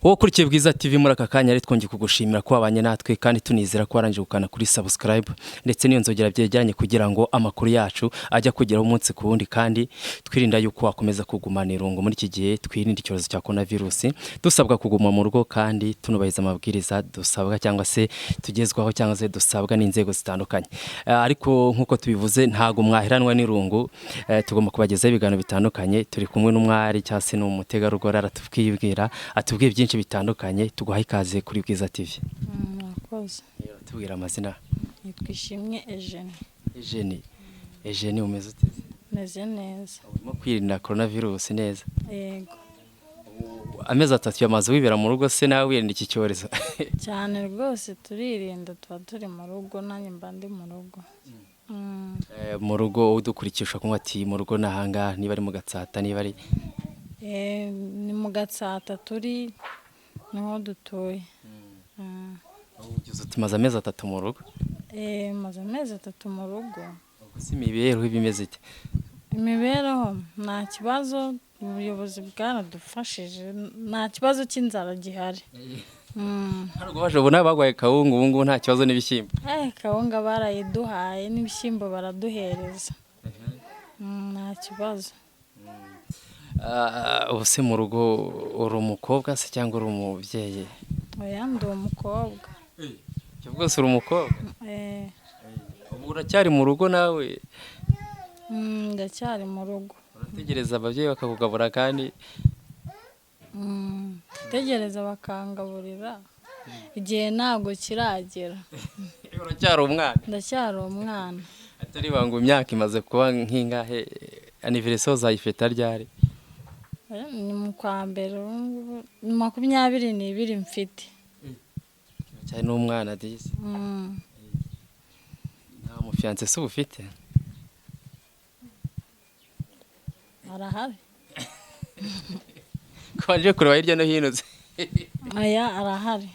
Wowe ukurikiye Bwiza TV muri aka kanya rero, twongeye kugushimira ko wabanye natwe, kandi tunizera ko warangije gukanda kuri subscribe ndetse n'iyo nzogera byegeranye, kugira ngo amakuru yacu ajya kugeraho umunsi ku wundi, kandi twirinda yuko wakomeza kugumana irungu muri iki gihe twirinda icyorezo cya corona virus, dusabwa kuguma mu rugo kandi tunubahiriza amabwiriza dusabwa cyangwa se tugezwaho cyangwa se dusabwa n'inzego zitandukanye. Ariko nk'uko tubivuze, ntabwo mwaheranwa n'irungu. Tugomba kubagezaho ibiganiro bitandukanye. Turi kumwe n'umwari cyangwa se n'umutegarugori, aratubwibwira, atubwiye byinshi bitandukanye. Tuguhaye ikaze kuri Bwiza TV. Murakoze. Tubwira amazina. Nitwa Ishimwe Eugenie. Eugenie, Eugenie, umeze ute? Meze neza. Urimo kwirinda corona virus neza? Yego. Amezi 3 yamaze wibera mu rugo se, nawe wirinda iki cyorezo? Cyane rwose, turirinda, tuba turi mu rugo, nanjye mba ndi mu rugo. Mu rugo, udukurikisha kunywa ati mu rugo ni ahangaha, niba ari mu Gatsata, niba ari Ni mu Gatsata turi, niho dutuye. Ugize uti maze amezi 3 mu rugo. Maze amezi 3 mu rugo. Ubwo se imibereho iba imeze ite? Imibereho nta kibazo, ubuyobozi bwaradufashije, nta kibazo cy'inzara gihari. Ntabwo baje ubona bagwaye kawunga ubu ngubu, nta kibazo n'ibishyimbo? Kawunga barayiduhaye n'ibishyimbo baraduhereza. Nta kibazo. Ah, ubu se mu rugo uri umukobwa se cyangwa uri umubyeyi? Oya, ndi umukobwa. Icyo bwose uri umukobwa? Eh. Ubu uracyari mu rugo nawe? Ndacyari mu rugo. Urategereza ababyeyi bakakugabura kandi? Tegereza bakangaburira, igihe ntabwo kiragera. Uracyari umwana? Ndacyari umwana. Atari banga, imyaka imaze kuba nk'ingahe? Anniversaire uzayifeta ryari? Ni mu kwa mbere, ubu ngubu ni 22 mfite. Cyane n'umwana disi. Nta mufiancé se uba ufite? Arahari. Kubanje kureba hirya no hino se? Aya, arahari.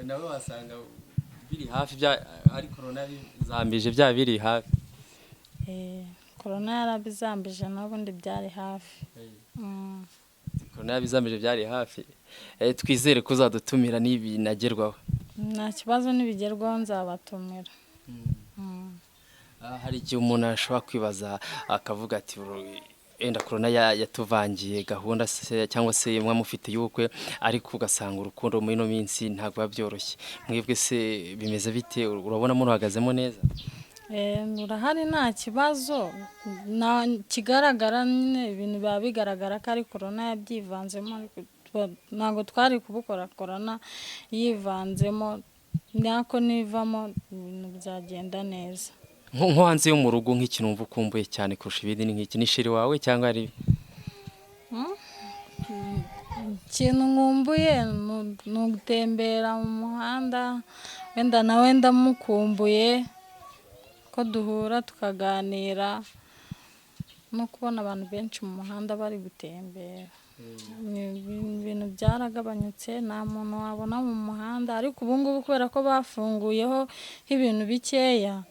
Nawe wasanga biri hafi bya ari corona bizambije bya biri hafi. Korona yarabizambije, n'ubundi byari hafi. Corona yabizambije, byari hafi. Twizere ko uzadutumira nibinagerwaho. Nta kibazo, nibigerwaho nzabatumira. Ah, hari igihe umuntu ashobora kwibaza akavuga ati wenda corona yatuvangiye gahunda se, cyangwa se mwa mufite y'ubukwe, ariko ugasanga urukundo muri ino minsi ntabwo biba byoroshye. Mwebwe se bimeze bite? Urabona muruhagazemo neza? Urahari, nta kibazo. Nta kigaragara nyine, ibintu biba bigaragara ko ari korona yabyivanzemo, ariko ntabwo twari kubukora korona yivanzemo. Nako nivamo ibintu byagenda neza. Nko hanze yo mu rugo, nk'ikintu wumva ukumbuye cyane kurusha ibindi ni nk'iki? Ni chéri wawe cyangwa ari Ikintu nkumbuye ni ugutembera mu muhanda, wenda nawe ndamukumbuye ko duhura tukaganira, no kubona abantu benshi mu muhanda bari gutembera. Ibintu byaragabanyutse, nta muntu wabona mu muhanda, ariko ubu ngubu kubera ko bafunguyeho ibintu bikeya,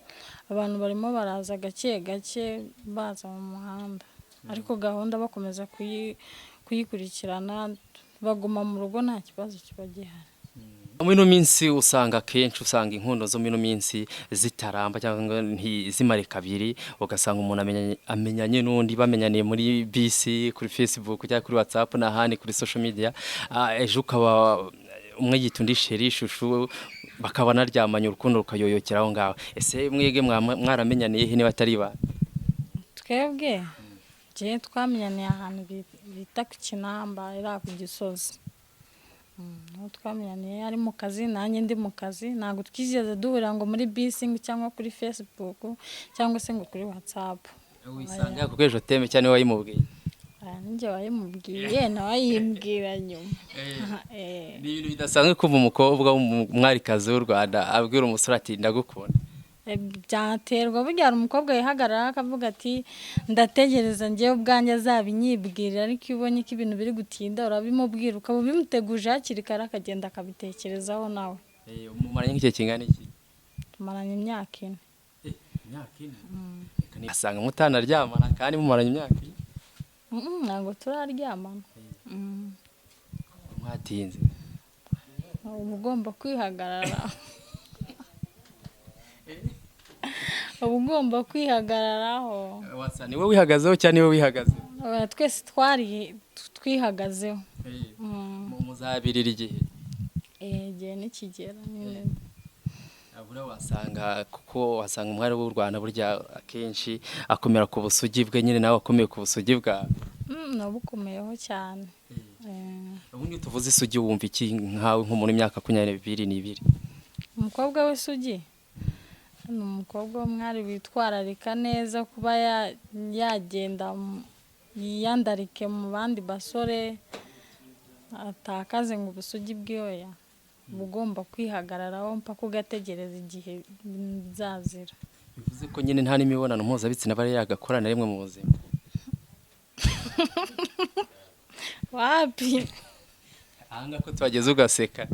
abantu barimo baraza gake gake, baza mu muhanda, ariko gahunda bakomeza kuyikurikirana, baguma mu rugo, nta kibazo kiba gihari. Muri ino minsi usanga akenshi usanga inkundo zo muri ino minsi zitaramba cyangwa ntizimare kabiri, ugasanga umuntu amenyanye n'undi, bamenyaniye muri bisi, kuri Facebook cyangwa kuri WhatsApp n'ahandi kuri social media. Ah, ejo ukaba umwe yita undi chéri, chouchou, bakaba banaryamanye, urukundo rukayoyokera aho ngaho. Ese mwebwe mwaramenyaniye he niba atari ibanga? Twebwe njyewe twamenyaniye ahantu bita ku Kinamba, iriya ku Gisozi. Aho twamenyaniye ari mu kazi, nanjye ndi mu kazi. Ntabwo twigeze duhurira ngo muri bisi cyangwa kuri Facebook cyangwa se ngo kuri WhatsApp. Wisanga kuko ejo teme cyane wayimubwiye? Aya, ninjye wayimubwiye, nawe ayimbwira nyuma. Ni ibintu bidasanzwe kumva umukobwa w'umwarikazi w'u Rwanda abwira umusore ati ndagukunda. Byaterwa, burya hari umukobwa yihagarara akavuga ati ndategereza njyewe ubwanjye azabinyibwirira, ariko iyo ubonye ko ibintu biri gutinda urabimubwira, ukaba ubimuteguje hakiri kare, akagenda akabitekerezaho nawe. Mumaranye nk'igihe kingana iki? Tumaranye imyaka 4. Imyaka 4? Asanga mutanaryamana kandi mumaranye imyaka 4? Ntabwo turaryamana. Byatinze. Uba ugomba kwihagarara, uba ugomba kwihagararaho. Wasa ni wowe wihagazeho cyangwa niwe wihagazeho? Oya, twese twari twihagazeho. Muzabirira igihe. Igihe nikigera nyine. Buriya wasanga, kuko wasanga umwari w'u Rwanda burya akenshi akomera ku busugi bwe nyine, nawe akomeye ku busugi bwawe. Nabukomeyeho cyane. Ubundi iyo tuvuze isugi wumva iki nkawe nko muri myaka 22? Umukobwa w'isugi ni umukobwa w'umwari witwararika neza, kuba yagenda yiyandarike mu bandi basore, atakaze ngo ubusugi bw'iyoya. Uba ugomba kwihagararaho mpaka ugategereza igihe bizazira. Bivuze ko nyine nta n'imibonano mpuzabitsina aba yagakora na rimwe mu buzima? Wapi. Aha ngaha ko tuhageze ugaseka.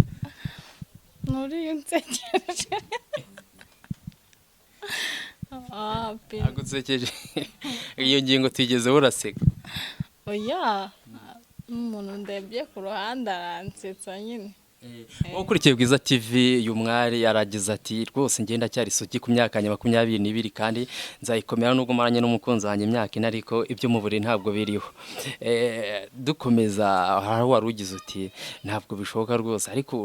Nturiye unsekeje. Wapi. Ntabwo unsekeje, iyo ngingo tuyigezeho uraseka. Oya, umuntu ndebye ku ruhande aransetsa nyine. Wowe ukurikiye Bwiza TV, uyu mwari yaragize ati rwose ngenda cyari isugi ku myaka yanjye 22, kandi nzayikomera nubwo maranye n'umukunzi wanjye imyaka 4, ariko ibyo mu buriri ntabwo biriho. Dukomeza, hari wari ugize uti ntabwo bishoboka rwose, ariko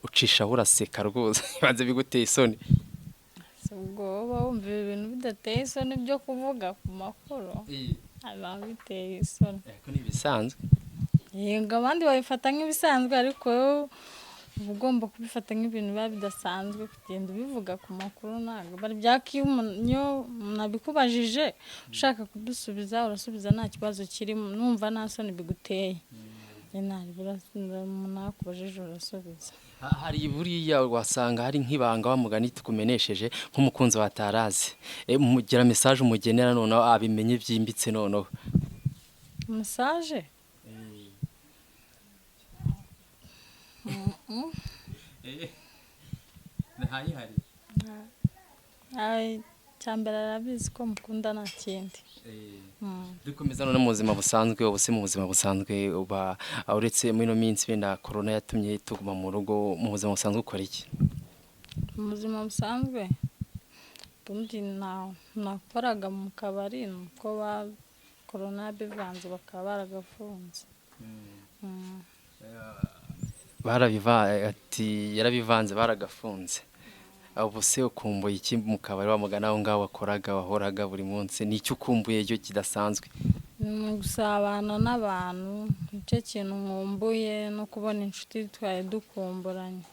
ucishaho uraseka rwose, banze biguteye isoni. Si ubwo wowe wumva ibi bintu bidateye isoni byo kuvuga ku makuru? Biba biteye isoni. Ariko ni ibisanzwe. Yego, abandi babifata nk'ibisanzwe, ariko wowe uba ugomba kubifata nk'ibintu biba bidasanzwe. Kugenda ubivuga ku makuru ntabwo bari byaka. Iyo umuntu abikubajije ushaka kubisubiza urasubiza, nta kibazo kirimo, numva nta soni biguteye. Umuntu akubajije urasubiza. Hari buriya wasanga hari nk'ibanga wa mugani tukumenesheje nk'umukunzi wa Tarazi, mugira message umugenera noneho abimenye byimbitse noneho. Message? Ntayihari. Icyambere arabizi ko mukunda, nta kindi. Dukomeza none mu buzima busanzwe. Ubu se mu buzima busanzwe uba, uretse muri ino minsi wenda corona yatumye tuguma mu rugo, mu buzima busanzwe ukora iki? Mu buzima busanzwe ubundi nakoraga mu kabari, nuko ba corona bivanze bakaba baragafunze. Ati yarabivanze baragafunze. Ubu se ukumbuye iki mu kabari wa mugana aho ngaho wakoraga, wahoraga buri munsi? Ni icyo ukumbuye cyo kidasanzwe? Ni gusabana n'abantu, nicyo kintu nkumbuye, no kubona inshuti twari dukumburanye.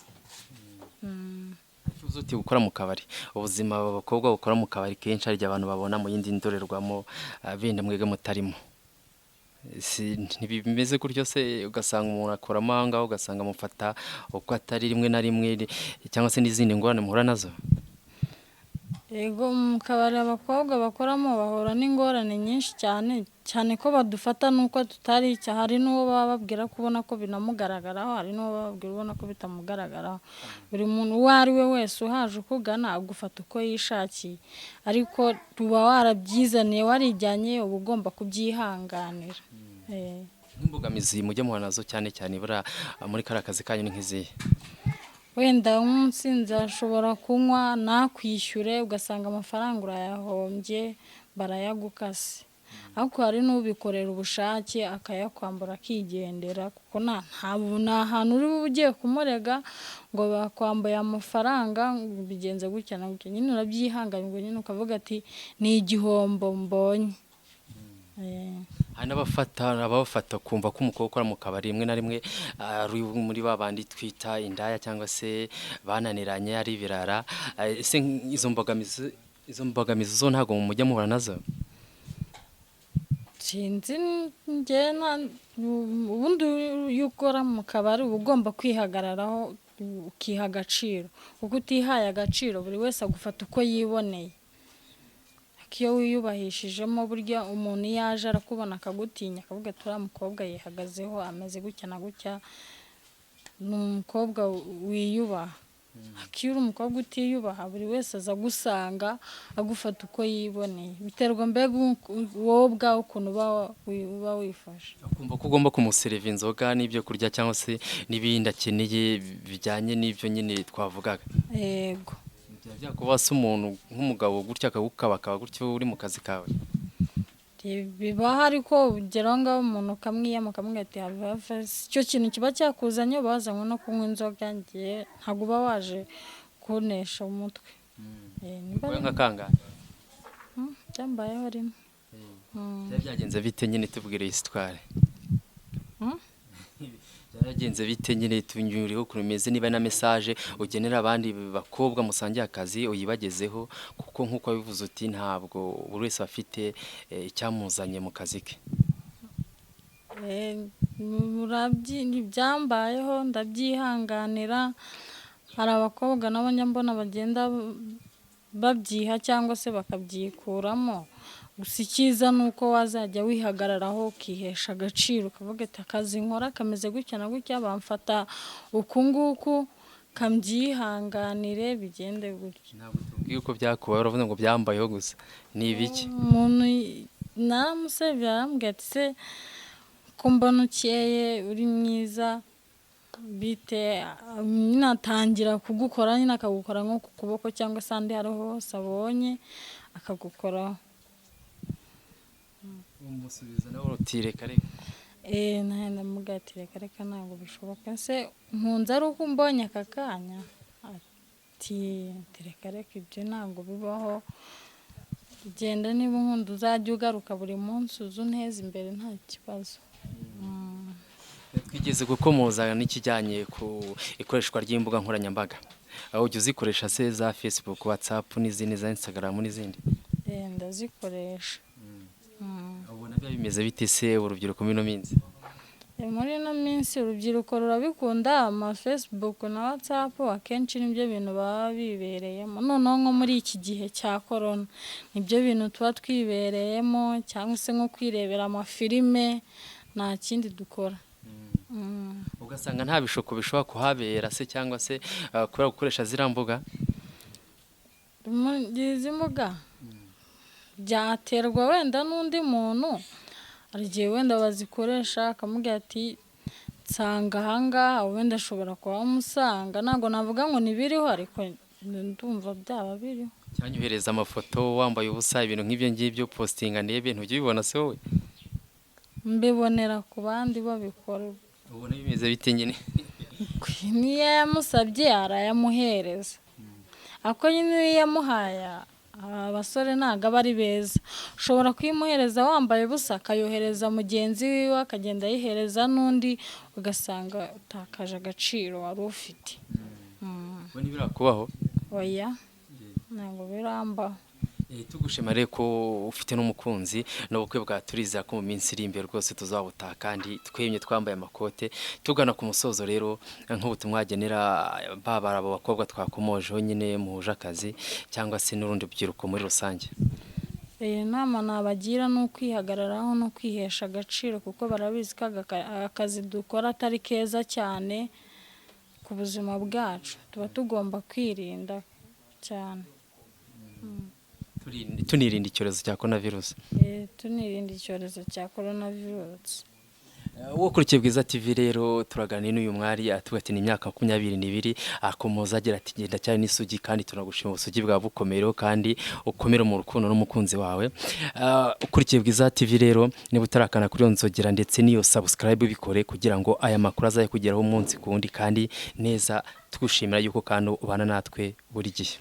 Uzi uti gukora mu kabari, ubuzima abakobwa bakora mu kabari kenshi hari igihe abantu babona mu yindi ndorerwamo, benda mwebwe mutarimo. Ntibimeze gutyo se, ugasanga umuntu akoramo aho ngaho, ugasanga amufata uko atari rimwe na rimwe, cyangwa se n'izindi ngorane muhura nazo? Yego, mu kabari abakobwa bakoramo bahura n'ingorane nyinshi cyane cyane, ko badufata nuko tutari icyo. Hari n'uwo baba babwira ko ubona ko binamugaragaraho, hari n'uwo baba babwira ubona ko bitamugaragaraho. Buri muntu uwo ari we wese uhaje ukugana agufata uko yishakiye, ariko uba warabyizaniye, warijyanye, uba ugomba kubyihanganira. Nk'imbogamizi mujya muhura nazo cyane cyane buriya muri kariya kazi kanyu ni nk'izihe? Wenda nk'umusinzi ashobora kunywa ntakwishyure, ugasanga amafaranga urayahombye, barayagukase. Ariko hari n'ubikorera ubushake akayakwambura akigendera, kuko nta hantu uri bube ugiye kumurega ngo bakwambuye amafaranga bigenze gutya na gutya. Nyine urabyihanganira, nyine ukavuga ati ni igihombo mbonye. Hari n'abafata kumva ko umukobwa ukora mu kabari rimwe na rimwe ari muri ba bandi twita indaya cyangwa se bananiranye ari ibirara. Ese izo mbogamizi zo ntabwo mujya muhura nazo? Sinzi, njye ubundi iyo ukora mu kabari uba ugomba kwihagararaho, ukiha agaciro, kuko utihaye agaciro buri wese agufata uko yiboneye. Iyo wiyubahishijemo burya umuntu iyo aje arakubona akagutinya, akavuga ati uriya mukobwa yihagazeho, ameze gutya na gutya, ni umukobwa wiyubaha. Ariko iyo uri umukobwa utiyubaha, buri wese aza agusanga agufata uko yiboneye. Biterwa mbega wowe ubwawe ukuntu uba wifashe. Ukumva ko ugomba kumuseriva inzoga n'ibyo kurya cyangwa se n'ibindi akeneye bijyanye n'ibyo nyine twavugaga. Yego. Byaba byakuba se umuntu nk'umugabo gutya akagukabakaba gutyo uri mu kazi kawe? Bibaho, ariko ugera aho ngaho umuntu ukamwiyama, ukamubwira ati have have, icyo kintu kiba cyakuzanye, uba wazanywe no kunywa inzoga, ngiye ntabwo uba waje kunesha umutwe. Nimba Wowe nka kangahe? Byambayeho rimwe. Byari byagenze bite nyine? Tubwire iyi histoire. Byaragenze bite nyine? Tunyuriho ukuntu bimeze, niba na message ugenera abandi bakobwa musangiye akazi uyibagezeho, kuko nk'uko wabivuze uti ntabwo buri wese afite icyamuzanye mu kazi ke. Byambayeho ndabyihanganira. Hari abakobwa nabo njya mbona bagenda babyiha cyangwa se bakabyikuramo. Gusa icyiza ni uko wazajya wihagararaho, ukihesha agaciro, ukavuga ati akazi nkora kameze gutya na gutya, bamfata uku nguku, kambyihanganire bigende gutya. Ntabwo tubwiye uko byakubayeho, uravuze ngo byambayeho gusa, ni ibiki? Umuntu naramusebye, arambwira ati se ko mbona ukeye uri mwiza bite? Nyine atangira kugukora, nyine akagukora nko ku kuboko cyangwa se ahandi aho ariho hose abonye akagukoraho. Umusubiza nawe uti reka reka. Nawe ndamubwira ati reka reka, ntabwo bishoboka, se nkunze ari uko umbonye aka kanya? Ati reka reka, ibyo ntabwo bibaho, genda, niba unkunda uzajya ugaruka buri munsi uze unteze imbere, nta kibazo. Twigeze gukomoza n'ikijyanye ku ikoreshwa ry'imbuga nkoranyambaga, aho ujya uzikoresha se, za Facebook, WhatsApp n'izindi, za Instagram n'izindi? Ndazikoresha. Ubona biba bimeze bite se urubyiruko muri ino minsi? Muri ino minsi urubyiruko rurabikunda, ama Facebook na WhatsApp akenshi nibyo bintu baba bibereyemo. Noneho nko muri iki gihe cya korona nibyo bintu tuba twibereyemo, cyangwa se nko kwirebera amafilime, nta kindi dukora. Ugasanga nta bishuko bishobora kuhabera se, cyangwa se kubera gukoresha ziriya mbuga? Izi mbuga byaterwa wenda n'undi muntu, hari igihe wenda bazikoresha akamubwira ati nsanga ahangaha, wenda ashobora kuba amusanga. Ntabwo navuga ngo ntibiriho, ariko ndumva byaba biriho. Cyanyohereza amafoto wambaye ubusa, ibintu nk'ibyo ngibyo, postinga ndebe, ntujya ubibona se wowe? Mbibonera ku bandi babikora. Ubona bimeze bite nyine? Niyo yamusabye arayamuhereza, ariko nyine iyo yamuhaye, abasore ntabwo aba ari beza, ushobora kuyimuhereza wambaye ubusa, akayohereza mugenzi wiwe, akagenda ayihereza n'undi, ugasanga utakaje agaciro wari ufite. We ntibirakubaho? Oya, ntabwo birambaho. Tugushima rero ko ufite n'umukunzi, n'ubukwe bwa turizera ko mu minsi iri imbere rwose tuzabutaha kandi twemye twambaye amakote. Tugana ku musozo rero, nk'ubutumwa wagenera baba abo bakobwa twakomojeho nyine muhuje akazi, cyangwa se n'urundi rubyiruko muri rusange? Iyi nama nabagira ni ukwihagararaho no kwihesha agaciro, kuko barabizi ko akazi dukora atari keza cyane ku buzima bwacu, tuba tugomba kwirinda cyane. Tunirinda icyorezo cya korona virusi. Tunirinda icyorezo cya korona virusi. Uwo ukurikiye Bwiza TV rero, turaganira n'uyu mwari, atubwira ati ni imyaka 22, akomoza agira ati genda cyane n'isugi, kandi tunagushima ubusugi bwawe bukomereho kandi ukomere mu rukundo n'umukunzi wawe. Ukurikiye Bwiza TV rero, niba utarakana kuri iyo nzogera ndetse n'iyo subscribe, bikore kugira ngo aya makuru azajye kugeraho umunsi ku wundi kandi neza. Tugushimira yuko kandi ubana natwe buri gihe.